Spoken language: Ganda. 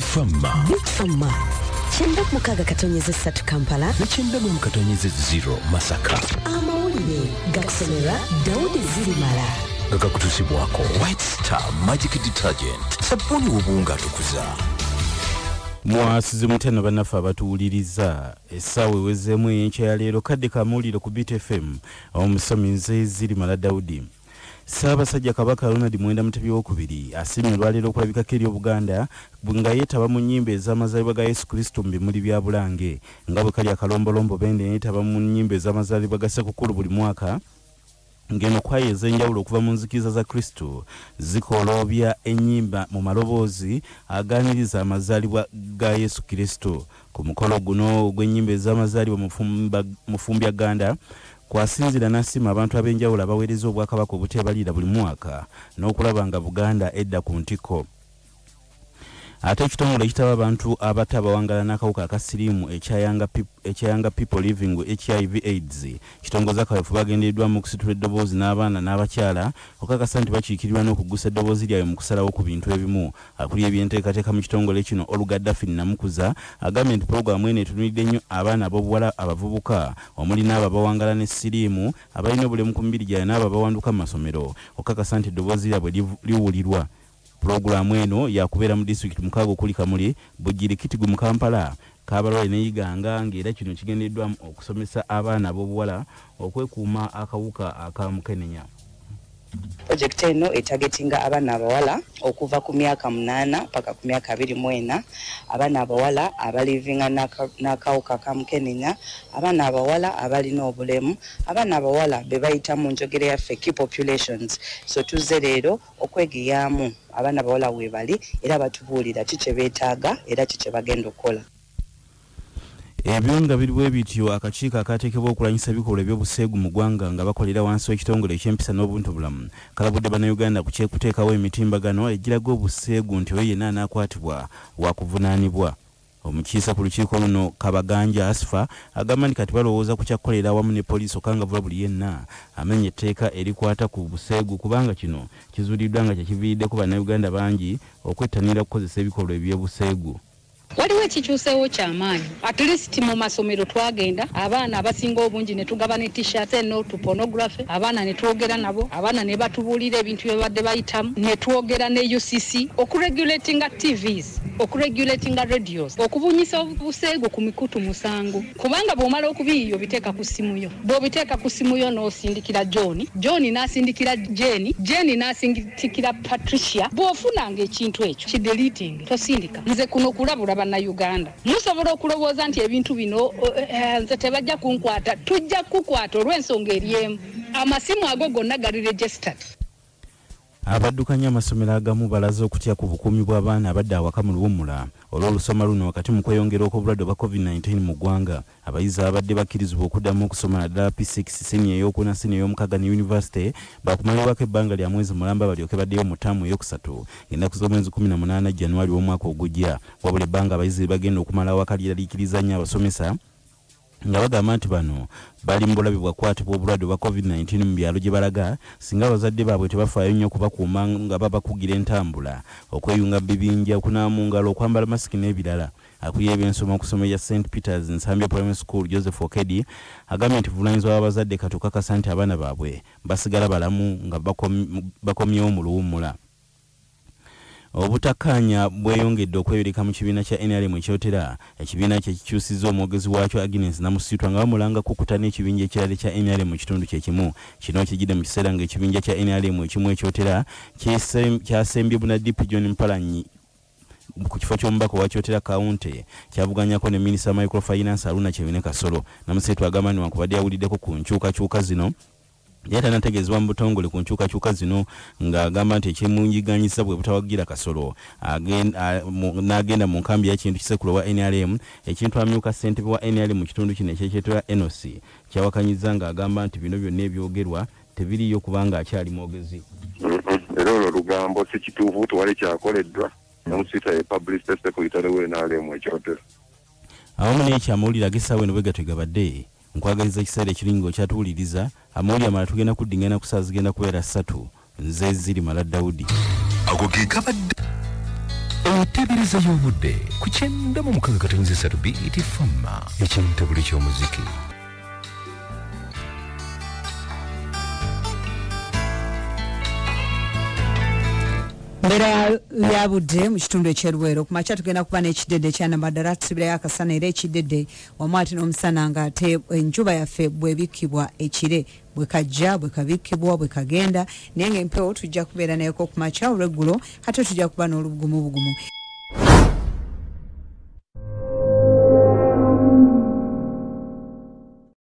Fama. Big Fama. 96.3 Kampala ne 91.0 Masaka. Amawulire gakusomerwa Daudi Zirimala. Gakakutusibwako White Star Magic Detergent, sabuni w'obuwunga atukuza. Mwasize mutano bannaffe abatuwuliriza, essaawa ewezeemu eyenkya ya leero, kadde kamawulire ku Beat FM, omusomi nze Zirimala Daudi. Ssaabasajja Kabaka Ronald Muwenda Mutebi owokubiri asiimye olwaleero okulabikako eri Obuganda nga yeetaba mu nnyimba ez'amazaalibwa ga Yesu Kristo mu bimuli bya Bulange, nga bwe kali akalombolombo bende yeetaba mu nnyimba ez'amazaalibwa ga Ssekukulu buli mwaka, ng'eno kwaya ez'enjawulo okuva mu nzikiriza za Kristo zikoloobya ennyimba mu maloboozi agaaniriza amazaalibwa ga Yesu Kristo. Ku mukolo guno ogw'ennyimba ez'amazaalibwa Mufumbya Ganda kwasinzira n'asiima abantu ab'enjawulo abaweereza Obwakabaka obuteebalira buli mwaka n'okulaba nga Buganda edda ku ntikko. Ate ekitongole ekitaba abantu abato abawangala n'akawuka aka siriimu ekya Young People Living with HIV AIDS kitongoza kaweefube agendereddwamu okusitula eddoboozi n'abaana n'abakyala okakasa nti bakiikirirwa n'okuggusa eddoboozi lyabwe mu kusalawo ku bintu ebimu. Akulira ebyenteekateeka mu kitongole kino Olga Daphne Namukuza agambye nti pulogulaamu eno etunuulidde nnyo abaana ab'obuwala abavubuka omuli n'abo abawangala ne siriimu, abalina obulemu ku mibiri gyabwe n'abo abawanduka mu masomero okakasa nti eddoboozi lyabwe liwulirwa. Pulogulaamu eno yakubeera mu disitulikiti 6 okuli Kamuli, Bugiri, Kitigu mu Kampala, Kabarole ne Iganga, ng'era kino kigendereddwamu okusomesa abaana ab'obuwala okwekuuma akawuka aka mukenenya. Projekiti eno etagetinga abaana abawala okuva ku myaka 8 paka ku myaka 24, abaana abawala abalivinga n'akawuka ka mukenenya, abaana abawala abalina obulemu, abaana abawala be bayita mu njogera yaffe key populations. So tuzze leero okwegeyaamu abaana abawala we bali era batubuulira ki kye beetaaga era ki kye bagenda okukola. Ebyo nga biri bwe bityo, akakiiko akateekebwa okulwanyisa ebikolwa eby'obuseegu mu ggwanga nga bakolera wansi w'ekitongole eky'empisa n'obuntu bulamu kalabudde Bannayuganda ku kyekuteekawo emitimbagano egiraga obuseegu nti oyo yenna anaakwatibwa wakuvunaanibwa. Omukiise ku lukiiko luno Kabaganja Asfa agamba nti kati balowooza ku kyakukolera awamu ne poliisi okangavvula buli yenna amenya etteeka erikwata ku buseegu, kubanga kino kizuuliddwa nga kye kiviiriddeko Bannayuganda bangi okwettanira okukozesa ebikolwa eby'obuseegu. Waliwo ekikyuseewo kyamaanyi. At least mu masomero twagenda abaana abasinga obungi ne tugaba ne t-shirt no to pornography, abaana ne twogera nabo, abaana ne batubuulira ebintu bye babadde bayitamu, ne twogera ne UCC okuregulatinga TVs, okuregulatinga radios, okubunyisa obuseego ku mikutu musango, kubanga bw'omala okubiyiya obiteeka ku ssimu yo, bw'obiteeka ku ssimu yo n'osindikira John, John n'asindikira Jane, Jane n'asindikira Patricia. Bw'ofunanga ekintu ekyo kideleting, tosindika. Nze kuno kulabula Bannayuganda, musobola okulowooza nti ebintu bino nze tebajja kunkwata. Tujja kukwata olw'ensonga eri emu, amasimu ago gonna gali registered. Abaddukanya amasomero agamu balaze okutya ku bukuumi bw'abaana abadde awaka mu luwummula olw'olusoma luno wakati mu kweyongera okw'obulwadde obwa COVID-19 mu ggwanga. Abayizi abadde bakkirizibwa okuddamu okusoma naddala P6, siniya ey'okuna, siniya ey'omukaaga ne yunivasite bakumalibwako ebbanga lya mwezi mulamba balyoke baddeyo mu ttaamu eyokusatu ng'ennaku z'omwezi 18 January w'omwaka ogujja. Wabula ebbanga abayizi bagenda okumala awaka lyeraliikiriza nnyo abasomesa nga bagamba nti bano bali mu bulabe bwakwatibwa obulwadde obwa COVID-19 mu byalo gye balaga singa abazadde baabwe tebafaayo nnyo okubakuuma nga babakugira entambula, okweyunga mu bibinja, okunaaba mu ngalo, okwambala masiki n'ebirala. Akulira ebyensoma ku ssomero lya St Peters Nsambya Primary School Joseph Okedi agambye nti buvunaanyizibwa bw'abazadde kati okukakasa nti abaana baabwe basigala balamu nga bakomyewo mu luwummula. Obutakkaanya bweyongedde okweyoleka mu kibiina kya NRM ekyotera. Ekibiina kye kikyusizza omwogezi waakyo Agnes Namusitwa nga bamulanga kukuta n'ekibinja ekirala ekya NRM mu kitundu kye kimu. Kino kijjidde mu kiseera ng'ekibinja kya NRM ekimu ekyotera kyasembye Bunadipi John Mpalanyi ku kifo ky'omubaka owa Kyotera County kyavuganyako ne Minisita Microfinance Haruna Kyeyune Kasolo. Namusitwa agamba nti wankubadde yawuliddeko ku nkyukakyuka zino, yali tanategeezebwa mu butongole ku nkyukakyuka zino, ng'agamba nti ekimunjiganyisa bwe butawagira Kasolo n'agenda mu nkambi ya Kintu Kisekulu wa NRM, ekintu amyuka ssentebe wa NRM mu kitundu kino ekyekyetolwa Enosi kyawakanyizza ng'agamba nti bino byonna ebyogerwa tebiriiyo kubanga akyali mwogezi. Era olwo lugambo si kituufu, tewali kyakoleddwa. Namusitwa ye publicity secretary wa NRM ekyotera. Awamu n'ekyamawulire ag'essaawa eno bwe gatyo gabadde, nkwagaliza ekiseera ekirungi okyatuwuliriza. Amawulire amala tugenda kuddingana ku ssaawa zigenda kubeera 3. Nze Zirimala Daudi. Ago ge gabadde. Enteebereza y'obudde ku 96.3 BET Fama, ekintabuli ky'omuziki. Mbeera ya budde mu kitundu eky'e Luweero ku makya tugenda kuba n'ekiddedde ekyanamaddala, tusibirayo akasana era ekiddedde wamu ate n'omusana, ng'ate enjuba yaffe bwebikkibwa ekire bwe kajja, bwe kabikkibwa, bwe kagenda, naye ng'empewo tujja kubeera nayeko ku makya. Olweggulo ate tujja kuba n'olubugumubugumu.